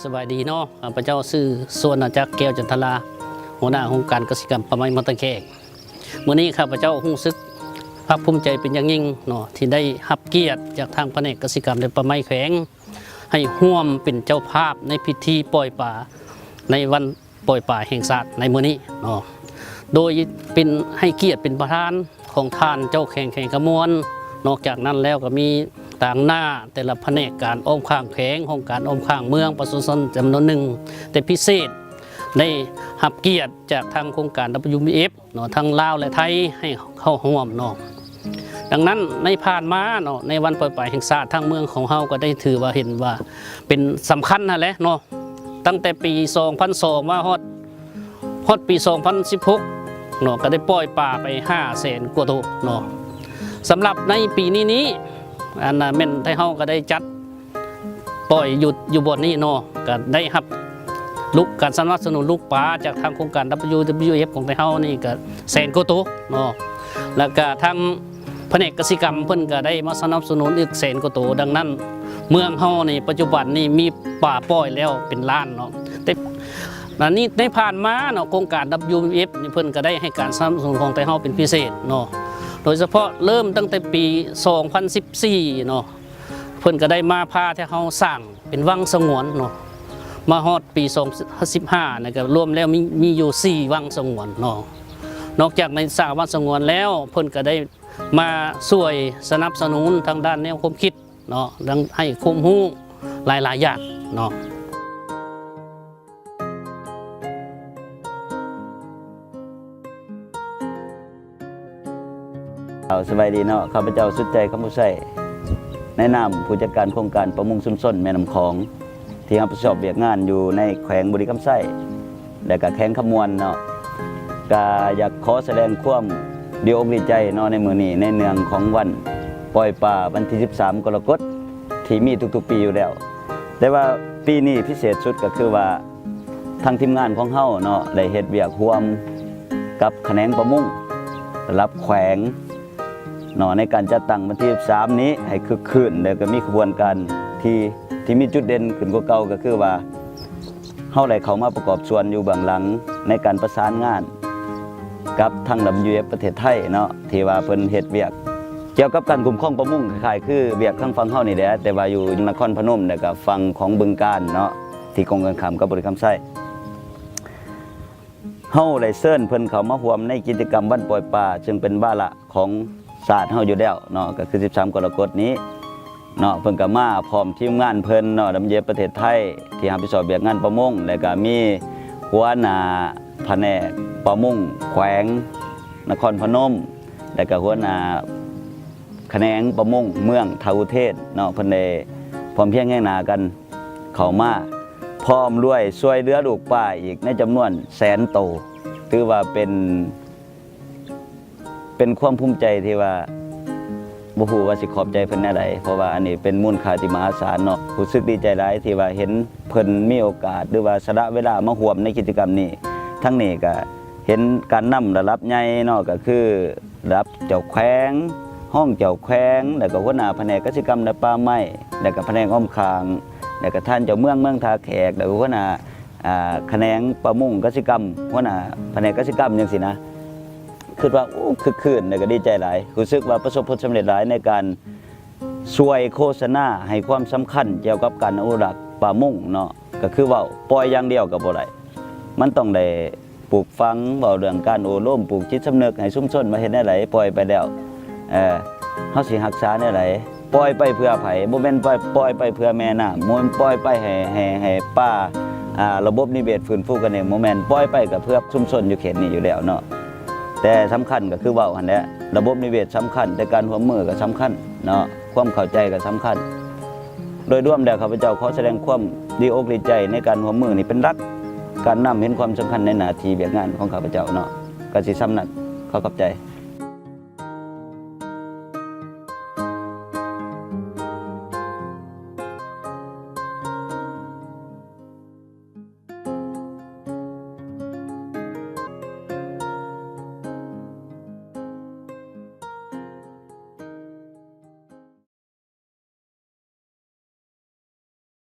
ສະບາຍດີເນາະ, ຂ້າພະເຈົ້າຊື່ ສຸວັນນະຈັກ ແກ້ວຈັນທະລາ, ຫົວໜ້າໂຮງການກະສິກຳປ່າໄມ້ມອງຕະແຄງ. ມື້ນີ້ຂ້າພະເຈົ້າຮູ້ສຶກພາກພູມໃຈເປັນຢ່າງຍິ່ງເນາະ ທີ່ໄດ້ຮັບກຽດຈາກທາງພະແນກກະສິກຳ ແລະ ປ່າໄມ້ແຂວງ ໃຫ້ຮ່ວມເປັນເຈົ້າພາບໃນພິທີປ່ອຍປາ ໃນວັນ ປ່ອຍປາແຫ່ງຊາດໃນມື້ນີ້ເນາະ, ໂດຍເປັນ ໃຫ້ກຽດເປັນປະທານຂອງທ່ານເຈົ້າແຂວງແຂວງຄຳມ່ວນ. ນອກຈາກນັ້ນແລ້ວກໍມີຕາງໜ້າແຕ່ລະພະແນກການອ້ອມຂ້າງແຂວງ, ຫ້ອງການອ້ອມຂ້າງເມືອງ, ປະຊາຊົນຈຳນວນໜຶ່ງ, ແຕ່ພິເສດໄດ້ຮັບກຽດຈາກທາງໂຄງການ WWF ເນາະ ທັງລາວ ແລະ ໄທ ໃຫ້ເຂົ້າຮ່ວມເນາະ. ດັ່ງນັ້ນໃນຜ່ານມາເນາະ ໃນວັນປ່ອຍປາແຫ່ງຊາດ ທາງເມືອງຂອງເຮົາກໍໄດ້ຖືວ່າເຫັນວ່າເປັນສຳຄັນຫັ້ນແຫຼະເນາະ, ຕັ້ງແຕ່ປີສອງພັນສອງມາຮອດ ຮອດປີສອງພັນສິບຫົກເນາະ ກໍໄດ້ປ່ອຍປາໄປຫ້າແສນກວ່າໂຕເນາະ. ສຳລັບໃນປີນີ້ນີ້ ອັນນ່າແມ່ນໄທເຮົາກໍໄດ້ຈັດ ປ່ອຍຢູ່ ຢູ່ບ່ອນນີ້ເນາະ ກໍໄດ້ຮັບລູກ ການສະໜັບສະໜູນລູກປາຈາກທາງໂຄງການ WWF ຂອງໄທເຮົານີ້ກໍແສນກວ່າໂຕເນາະ, ແລ້ວກໍທາງພະແນກກະສິກຳເພິ່ນກໍໄດ້ມາສະໜັບສະໜູນອີກແສນກວ່າໂຕ. ດັ່ງນັ້ນເມືອງເຮົານີ້ປັດຈຸບັນນີ້ມີປາປ່ອຍແລ້ວເປັນລ້ານເນາະ. ແຕ່ອັນນີ້ໃນຜ່ານມາເນາະ ໂຄງການ WWF ນີ້ເພິ່ນກໍໄດ້ໃຫ້ການສະໜັບສະໜູນຂອງໄທເຮົາເປັນພິເສດເນາະ, ໂດຍສະເພາະເລີ່ມຕັ້ງແຕ່ປີສອງພັນສິບສີ່ເນາະ ເພິ່ນກໍໄດ້ມາພາໄທເຮົາສ້າງເປັນວັງສະຫງວນເນາະ, ມາຮອດປີສອງພັນສິບຫ້ານີ້ກໍລວມແລ້ວມີ ມີຢູ່ສີ່ວັງສະຫງວນເນາະ. ນອກຈາກໃນສ້າງວັງສະຫງວນແລ້ວ ເພິ່ນກໍໄດ້ມາຊ່ວຍສະໜັບສະໜູນທາງດ້ານແນວຄວາມຄິດເນາະ, ດັ່ງໃຫ້ຄວາມຮູ້ຫຼາຍໆຢ່າງເນາະ. ເອົາ ສະບາຍດີເນາະ, ຂ້າພະເຈົ້າສຸດໃຈ ຄຳຜູ້ໃຊ້ ໃນນາມຜູ້ຈັດການໂຄງການປະມົງຊຸມຊົນແມ່ນ້ຳຂອງ ທີ່ຮັບຜິດຊອບວຽກງານຢູ່ໃນແຂວງບໍລິຄຳໄຊ ແລະ ກະແຂວງຄຳມ່ວນເນາະ, ກະຢາກຂໍສະແດງຄວາມດີອົກດີໃຈເນາະ ໃນມື້ນີ້ ໃນເນື່ອງຂອງວັນປ່ອຍປາ ວັນທີສິບສາມ ກໍລະກົດ ທີ່ມີທຸກໆປີຢູ່ແລ້ວ. ແຕ່ວ່າປີນີ້ພິເສດສຸດກໍຄືວ່າ ທາງທີມງານຂອງເຮົາເນາະ ໄດ້ເຮັດວຽກຮ່ວມກັບຂະແໜງປະມົງລະດັບແຂວງເນາະ ໃນການຈັດຕັ້ງວັນທີສິບສາມນີ້ໃຫ້ຄຶກຄື້ນ ແລ້ວກໍມີຂະບວນການທີ່ ທີ່ມີຈຸດເດັ່ນຂຶ້ນກວ່າເກົ່າ ກໍຄືວ່າເຮົາໄດ້ເຂົ້າມາປະກອບສ່ວນຢູ່ເບື້ອງຫຼັງໃນການປະສານງານ ກັບທາງ WWF ປະເທດໄທເນາະ ທີ່ວ່າເພິ່ນເຮັດວຽກກ່ຽວກັບການຄຸ້ມຄອງປະມົງ ຄ້າຍໆຄືວຽກທາງຝັ່ງເຮົານີ້ແຫຼະ ແຕ່ວ່າຢູ່ນະຄອນພະນົມ ແລ້ວກະຝັ່ງຂອງບຶງການເນາະ ທີ່ກົງກັນຂ້າມກັບບໍລິຄຳໄຊ. ເຮົາໄດ້ເຊີນເພິ່ນເຂົ້າມາຮ່ວມໃນກິດຈະກຳວັນປ່ອຍປາ ເຊິ່ງເປັນວາລະຂອງຊາດເຮົາຢູ່ແລ້ວເນາະ ກໍຄືສິບສາມກໍລະກົດນີ້ ເນາະ ເພິ່ນກໍມາພ້ອມທີມງານເພິ່ນເນາະ WWF ປະເທດໄທ ທີ່ຮັບຜິດຊອບວຽກງານປະມົງ ແລ້ວກໍມີຫົວໜ້າພະແນກປະມົງແຂວງນະຄອນພະນົມ ແລ້ວກໍຫົວໜ້າຂະແໜງປະມົງເມືອງທ່າອຸເທນເນາະ ເພິ່ນໄດ້ພ້ອມພຽງແຮງໜ້າກັນເຂົ້າມາ ພ້ອມດ້ວຍຊ່ວຍເຫຼືອລູກປາອີກໃນຈຳນວນແສນໂຕ ຖືວ່າເປັນ ເປັນຄວາມພູມໃຈທີ່ວ່າບໍ່ຮູ້ວ່າຊິຂອບໃຈເພິ່ນແນວໃດ ເພາະວ່າອັນນີ້ເປັນມູນຄ່າທີ່ມະຫາສານເນາະ. ຮູ້ສຶກດີໃຈຫຼາຍທີ່ວ່າເຫັນເພິ່ນມີໂອກາດ ຫຼືວ່າສະຫຼະເວລາມາຮ່ວມໃນກິດຈະກຳນີ້. ທັງນີ້ກະເຫັນການນຳລະດັບໃຫຍ່ເນາະ ກະຄືລະດັບເຈົ້າແຂວງ, ຮອງເຈົ້າແຂວງ, ແລ້ວກະຫົວໜ້າພະແນກກະສິກຳ ແລະ ປ່າໄມ້, ແລ້ວກະພະແນກອ້ອມຂ້າງ, ແລ້ວກະທ່ານເຈົ້າເມືອງເມືອງທ່າແຂກ, ແລ້ວກະຫົວໜ້າ ອ່າ ຂະແໜງປະມົງກະສິກຳ, ຫົວໜ້າພະແນກກະສິກຳ ຈັ່ງຊີ້ນະ. ຄິດວ່າ ໂອ້ ຄຶກຄື້ນ ແລ້ວກໍດີໃຈຫຼາຍ, ຮູ້ສຶກວ່າປະສົບຜົນສຳເລັດຫຼາຍໃນການຊ່ວຍໂຄສະນາໃຫ້ຄວາມສຳຄັນກ່ຽວກັບການອະນຸລັກປະມົງເນາະ. ກໍຄືເວົ້າ ປ່ອຍຢ່າງດຽວກໍບໍ່ໄດ້, ມັນຕ້ອງໄດ້ປູກຝັງ, ເວົ້າເລື່ອງການໂອ້ລົມ, ປູກຈິດສຳນຶກໃຫ້ຊຸມຊົນວ່າເຮັດແນວໃດ, ປ່ອຍໄປແລ້ວ ເອີ ເຮົາຊິຮັກສາແນວໃດ? ປ່ອຍໄປເພື່ອໃຜ? ບໍ່ແມ່ນປ່ອຍ ປ່ອຍໄປເພື່ອແມ່ນ້ຳ, ບໍ່ແມ່ນປ່ອຍໄປໃຫ້ ໃຫ້ ໃຫ້ປ່າ ອ່າ ລະບົບນິເວດຟື້ນຟູກັນເອງ, ບໍ່ແມ່ນ, ປ່ອຍໄປກໍເພື່ອຊຸມຊົນຢູ່ເຂດນີ້ຢູ່ແລ້ວເນາະ. ແຕ່ສຳຄັນກໍຄືເວົ້າຫັ້ນແຫຼະ, ລະບົບນິເວດສຳຄັນ, ແຕ່ການຮ່ວມມືກໍສຳຄັນເນາະ, ຄວາມເຂົ້າໃຈກໍສຳຄັນ. ໂດຍລວມແລ້ວ ຂ້າພະເຈົ້າຂໍສະແດງຄວາມດີອົກດີໃຈໃນການຮ່ວມມືນີ້ເປັນຫຼັກ, ການນຳເຫັນຄວາມສຳຄັນໃນໜ້າທີ່ວຽກງານຂອງຂ້າພະເຈົ້າເນາະ. ກໍຊິສ່ຳນັ້ນ, ຂໍຂອບໃຈ.